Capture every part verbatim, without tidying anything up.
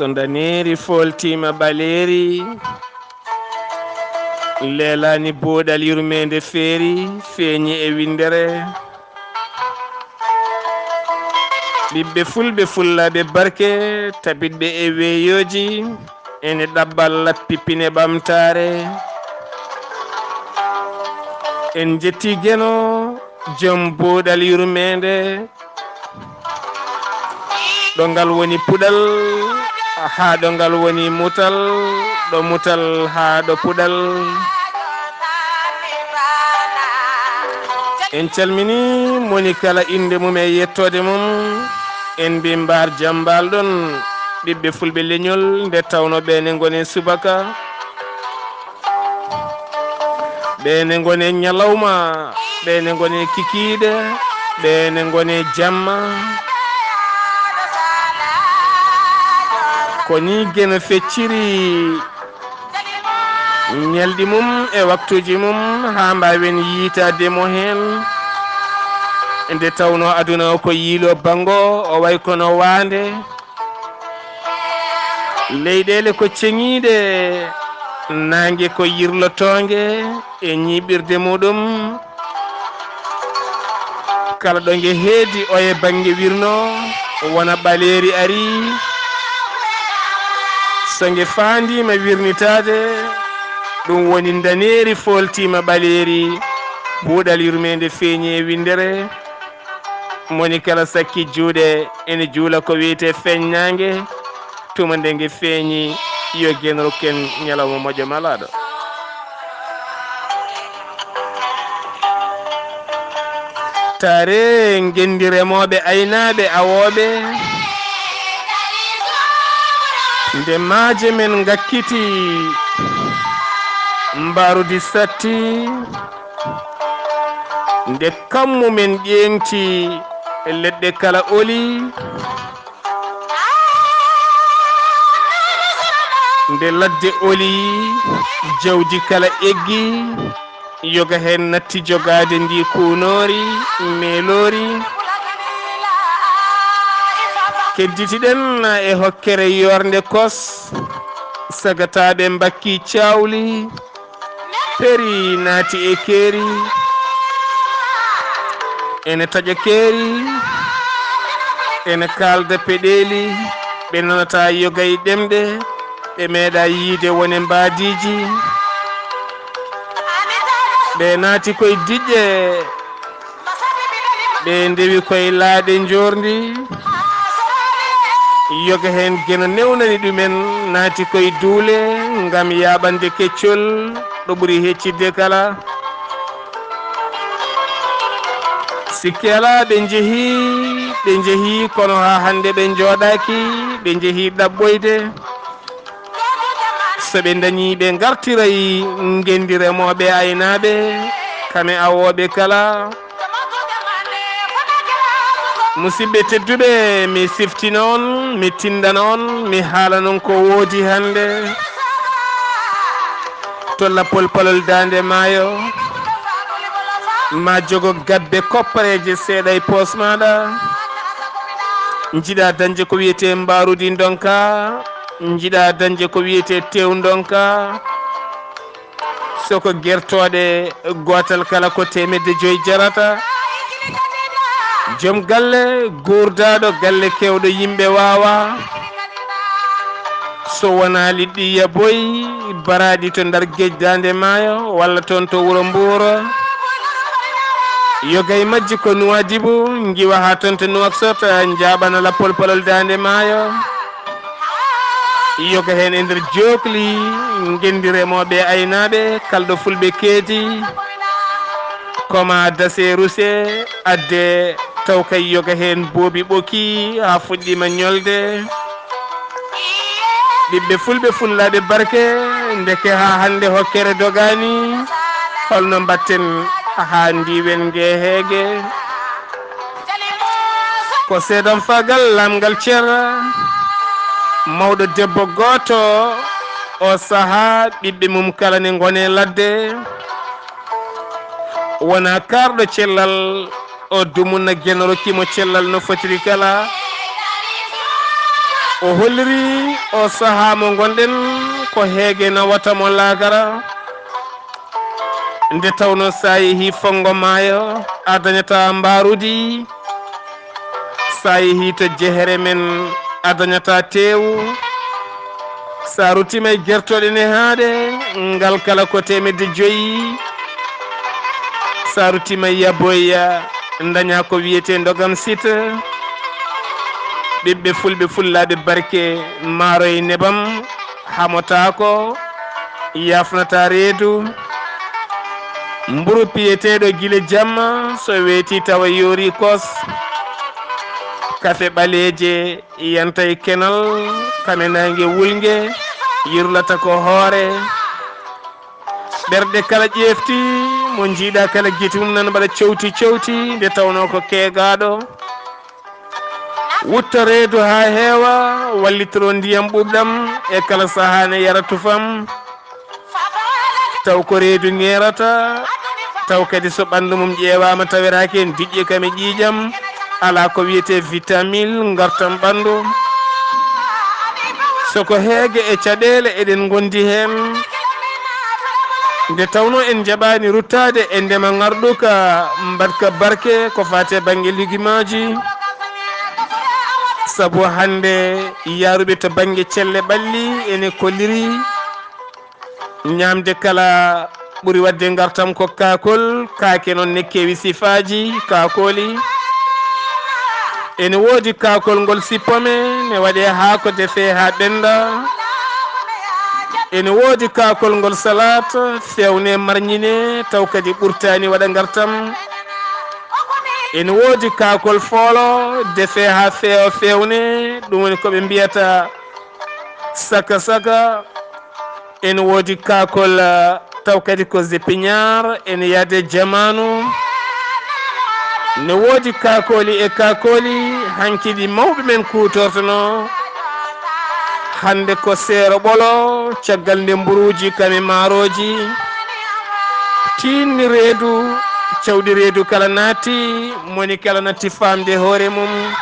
So ndaneeri fooltiima ɓaleeri, leelaani buuɗal yurmeende feeri, feeñi e winndere. Ɓiɓɓe fulɓe fullaaɓe barke, tabitɓe e weeyooji, ene ɗaɓɓa lappi pine ɓamtaare. En njettii Geno, jom buuɗal yurmeende. Ɗo ngal woni puɗal, haa ɗo ngal woni mutal, ɗo mutal haa ɗo puɗal. En calminii moni kala innde mum e yettoode mum. En mbii mbaar jam mbaal ɗon, ɓiɓɓe fulɓe leñol, nde tawnoo ɓe ne ngoni subaka. Ɓe ne ngoni ñalawma, ɓe ne ngoni kikiiɗe, ɓe ne ngoni jamma. Ko nii Geno fecciri ñalɗi mum e waktuuji mum haa mbaawen yiitaade mo heen. Nde tawnoo aduna o ko yiilo banngo, o way kono waande. Leyɗeele ko ceŋiiɗe, naange ko yirlotoonge e ñiiɓirde muɗum. Kala ɗo nge heedi oye bannge wirnoo, wona ɓaleeri arii. So nge faandiima wirnitaade, ɗum woni ndaneeri fooltiima ɓaleeri, buuɗal yurmeende feeñi e winndere. Moni kala sakki juuɗe ene juula ko wiyetee feeñnaange, tuma nde nge feeñi, yo Geno rokku en ñalawma moƴƴo malaaɗo. Taare ngenndi remooɓe, aynaaɓe, awooɓe, nde maaje men ngakkiti, mbaarudi satti, nde kammu men ƴeeŋti, leɗɗe kala oli, nde ladde oli, jawdi kala eggi, yoga heen natti jogaade ndi kuunoori, meeloori. Kedditiɗen e hokkere yoornde kos, sagataaɓe mbakki cawli, peri naati e keeri, ene taƴa keeri, ene kaalda peɗeeli, ɓe nanata yoga e ɗemɗe, ɓe meeɗa yiide wone mbaadiiji. Ɓe naati koye diƴƴe, ɓe ndewi koye laaɗe njoorndi. Yoga heen Geno newnani ɗumen, naati koye duule ngam yaaɓande keccol ɗo ɓuri heccidde kala. Sikke alaa, ɓe njehi, ɓe njehi, kono haa hannde ɓe njooɗaaki, ɓe njehi ɗaɓɓoyde. So ɓe ndañii, ɓe ngartiray ngenndi remooɓe e aynaaɓe, kame awooɓe kala. Musidɓe tedduɓe, mi siftina on, mi tinndana on, mi haala non ko woodi hannde. To lappol palol Daande Maayo, ma jogo gabbe koppareeje seeɗa e poos maaɗa. Njiɗa dañde ko wiyetee mbaarudi ndonka, njiɗa dañde ko wiyetee tew ndonka. So ko gertooɗe, gootal kala ko teemedde joyi jarata. Joom galle, guurdaaɗo galle keewɗo yimɓe waawa. So wonaa liɗɗi yaboy, baraaɗi to Ndar Geej Daande Maayo, walla toon to Wuro Mbuuro. Yoga e majji ko Nuwaadibu, ngiwa haa toon to Nuwaksoot, njaaɓana lappol palol Daande Maayo. Yoga heen e nder jookli, ngenndi remooɓe e aynaaɓe, kalɗo fulɓe keedi. Koma dase ruse, adde taw kay yoga heen boobi ɓoki, haa fuɗɗiima ñolde. Ɓiɓɓe fulɓe fullaaɓe barke, ndeke haa hannde hokkere dogaani, holno mbatten haa ndiwen nge heege? Ko seedam faagal laamgal cer, mawɗo debbo gooto, o sahaa ɓiɓɓe mum kala ne ngone ladde. Wona kaarɗo cellal, o dumunna Geno rokki mo cellal no fotiri kala. O holliri o sahaa mo ngonɗen ko heege nawata mo laakara. Nde tawno sa yehi fonngo maayo, a dañata mbaarudi. Sa yehi to jehere men, a dañata teewu. Sa ruttima e gertoɗe ne haade, ngal kala ko teemedde joyi. Sa ruttima e yaboya, daña ko wiyete ndogam sita. Ɓiɓɓe fulɓe fullaaɓe barke, maaroye nebam, hamotaako, yafnata reedu. Mburu piyeteeɗo gila jamma, so weeti tawa yoori kos. Kafe ɓaleeje yanta e kenal, kame naange wulnge, yurlata ko hoore. Ɓerɗe kala ƴeefti, mo njiiɗa kala gite mum nan mbaɗa cowti cowti, nde tawno ko keegaaɗo. Wutta reedu haa heewa, wallitoro ndiyam ɓuuɓɗam, e kala sahaa ne yara tufam. Taw ko reedu ŋeerata, taw kadi so ɓanndu mum ƴeewaama tawiraaki heen diƴƴe kam e ƴiiƴam, alaa ko wiyetee vitamine ngartam ɓanndu. So ko heege e caɗeele eɗen ngondi heen. Nde tawno en njaɓaani ruttaade e ndema ŋarɗuka mbaɗka barke ko faati e bannge lugimaaji. Sabu hannde yaaruɓe to bannge celle ɓalli ene kolliri. Ñaamde kala ɓuri waɗde ngartam ko kaakol, kaake noon ne keewi sifaaji kaakooli. Ene woodi kaakol ngol sippome, ne waɗe haako defe haa ɓennda. Ene woodi kaakol ngol salaat, fewne marñine, taw kadi ɓurtaani waɗa ngartam. Ene woodi kaakol foolo, defe haa feewa fewne, ɗum woni ko ɓe mbiyata saka saka. Ene woodi kaakol, ah, taw kadi ko zepiñaar, ene yahde jamaanu. Ne woodi kaakooli e kaakooli, hanki ɗi mawɓe men kuutortono. Hannde ko seero ɓolo, caggal nde mburuuji kam e maarooji. Tiinni reedu, cawɗi reedu kala naatti, moni kala natti faamde hoore mum.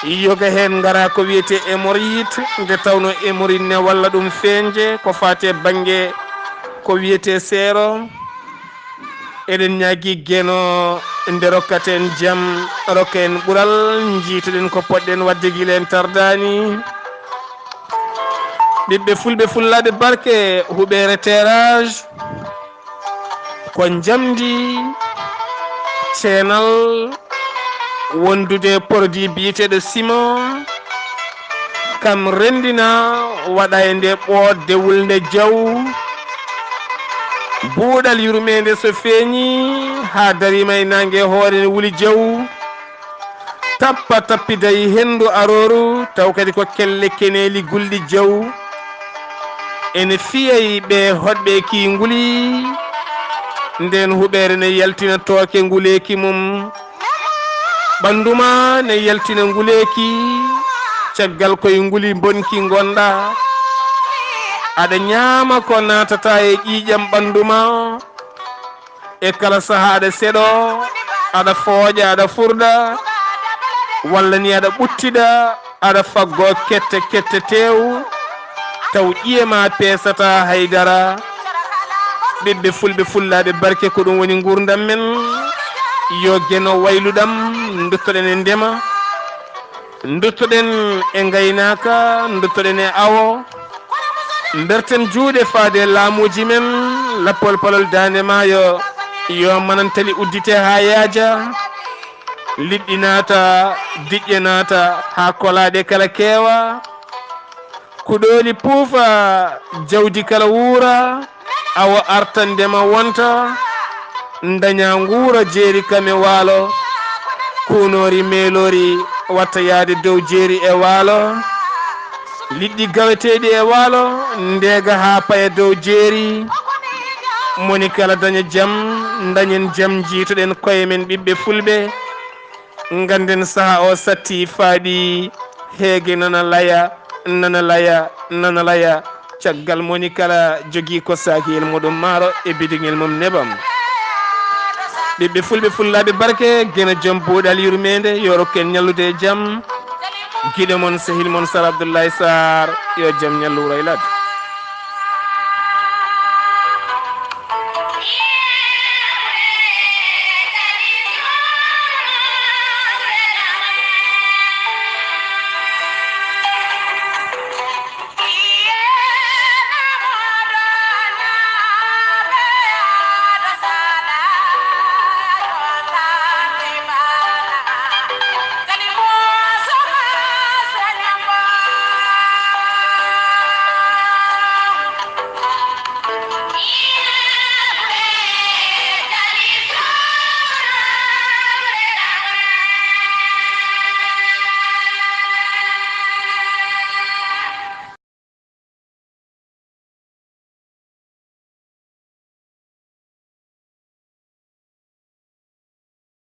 Yoga heen ngara ko wiyetee hémorroïde, nde tawno hémorroïde ne walla ɗum feeñde ko faati e bannge ko wiyetee seero. Eɗen ñaagii Geno nde rokkata en jam, rokka en ɓural, njiitoɗen ko poɗɗen waɗde gila en tardaani. Ɓiɓɓe fulɓe fullaaɓe barke, huɓeere terrasse. Ko njamndi ceenal wondude produit biyeteeɗo ciment, kam renndina waɗa e nde ɓoodde wulnde jaw. Buuɗal yurmeende so feeñi haa dariima e naange hoore ne wuli jaw. Tappa tappida e henndu arooru, taw kadi ko kelle keneeli gulɗi jaw. Ene fiyay ɓe hoɗɓe ki nguli, nden huɓeere ne yaltina tooke nguleeki mum. Ɓanndu ma ne yaltina nguleeki, caggal koye nguli mbonki ngonɗa. Aɗa ñaama ko naatata e ƴiiƴam ɓanndu ma. E kala sahaa aɗa seɗo, aɗa fooƴa, aɗa furɗa, walla ni aɗa ɓuttida, aɗa faggo kette kette teew, taw ƴiye ma peesata haydara. Ɓiɓɓe fulɓe fullaaɓe barke, ko ɗum woni nguurndam men. Yo Geno waylu ɗam, nduttoɗen e ndema. Nduttoɗen e ngaynaaka, nduttoɗen e awo. Mberten juuɗe faade laamuuji men, lappol palol daande maayo, yo manantali uddite haa yaaja. Liɗɗi naata, diƴƴe naata, haa kolaaɗe kala keewa. Kuɗooli puufa, jawdi kala wuura, awo arta ndema wonta, ndaña nguura jeeri kam e waalo, kuunoori meeloori watta yahde dow jeeri e waalo, liɗɗi gaweteeɗi e waalo, ndeega haa paya dow jeeri, moni kala daña jam, dañen jam, njiitoɗen koye men ɓiɓɓe fulɓe. Ngannden sahaa o satti faaɗi, heege nana laya, nana laya, nana laya. Caggal moni kala jogii ko saakiyel muɗum maaro e bidigel mum nebam. Ɓiɓɓe fulɓe fullaaɓe barke, Geno joom buuɗal yurmeende, yo rokku en ñallude e jam. Giɗo mon, sehil mon, Sar Abdoulaye Sarr, yo jam ñallu wuro e ladde.